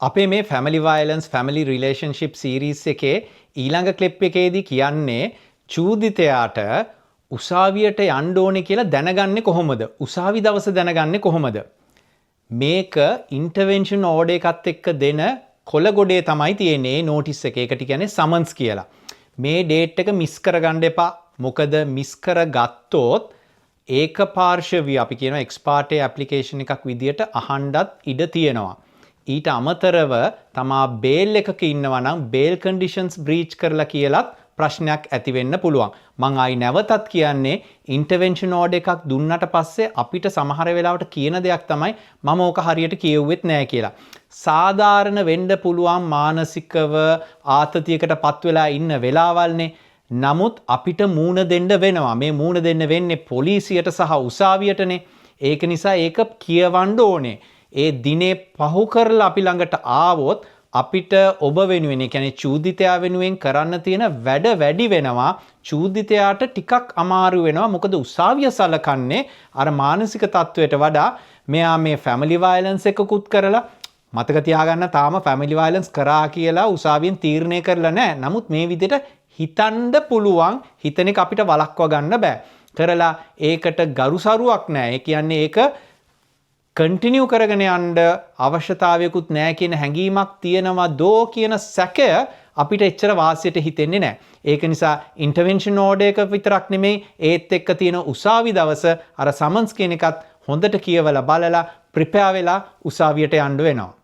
අපේ මේ family violence, family relationship series එකේ ඊළඟ ක්ලිප් එකේදී කියන්නේ චූදිතයාට උසාවියට යන්න ඕනේ කියලා දැනගන්නේ කොහොමද? උසාවි දවස දැනගන්නේ කොහොමද? මේක ඉන්ටර්වෙන්ෂන් ඕඩර් එකත් එක්ක දෙන කොළ ගොඩේ තමයි තියෙන්නේ නෝටිස් එක. ඒකට කියන්නේ සමන්ස් කියලා. මේ ඩේට් එක මිස් කරගන්න එපා. මොකද මිස් කරගත්තොත් ඒක පාර්ශවීය, අපි කියනවා එක්ස් පාර්ටේ ඇප්ලිකේෂන් එකක් විදියට අහන්නත් ඉඩ තියෙනවා. ඊට අමතරව තමා බේල් එකක ඉන්නවා නම් බේල් කන්ඩිෂන්ස් බ්‍රීච් කරලා කියලත් ප්‍රශ්නයක් ඇති වෙන්න පුළුවන්. මං ආයි නැවතත් කියන්නේ, ඉන්ටර්වෙන්ෂන් ඕඩර් එකක් දුන්නට පස්සේ අපිට සමහර වෙලාවට කියන දෙයක් තමයි මම ඕක හරියට කියෙව්වෙත් නෑ කියලා. සාධාරණ වෙන්න පුළුවන්, මානසිකව ආතතියකට පත් වෙලා ඉන්න වෙලාවල්නේ. නමුත් අපිට මූණ දෙන්න වෙනවා. මේ මූණ දෙන්න වෙන්නේ පොලිසියට සහ උසාවියටනේ. ඒක නිසා ඒක කියවන්න ඕනේ. ඒ දිනේ පහු කරලා අපි ළඟට ආවොත් අපිට ඔබ වෙනුවෙන්, ඒ කියන්නේ චූදිතයා වෙනුවෙන් කරන්න තියෙන වැඩ වැඩි වෙනවා. චූදිතයාට ටිකක් අමාරු වෙනවා. මොකද උසාවිය සලකන්නේ අර මානසික තත්ත්වයට වඩා මෙයා මේ ෆැමිලි වයලන්ස් එකකුත් කරලා. මතක තියාගන්න, තාම ෆැමිලි වයලන්ස් කරා කියලා උසාවියෙන් තීරණය කරලා නැහැ. නමුත් මේ විදිහට හිතන්න පුළුවන්. හිතන එක අපිට වළක්ව ගන්න බෑ. කරලා ඒකට ගරුසරුවක් නෑ. ඒ කියන්නේ ඒක කන්ටිනියු කරගෙන යන්න අවශ්‍යතාවයකුත් නෑ කියන හැඟීමක් තියෙනවා දෝ කියන සැකය අපිට එච්චර වාසියට හිතෙන්නේ නෑ. ඒක නිසා ඉන්ටර්වෙන්ෂන් ඕඩර් එක විතරක් නෙමෙයි, ඒත් එක්ක තියෙන උසාවි දවස අර සමන්ස් කියන එකත් හොඳට කියවලා බලලා ප්‍රිපෙයාර් වෙලා උසාවියට යන්න වෙනවා.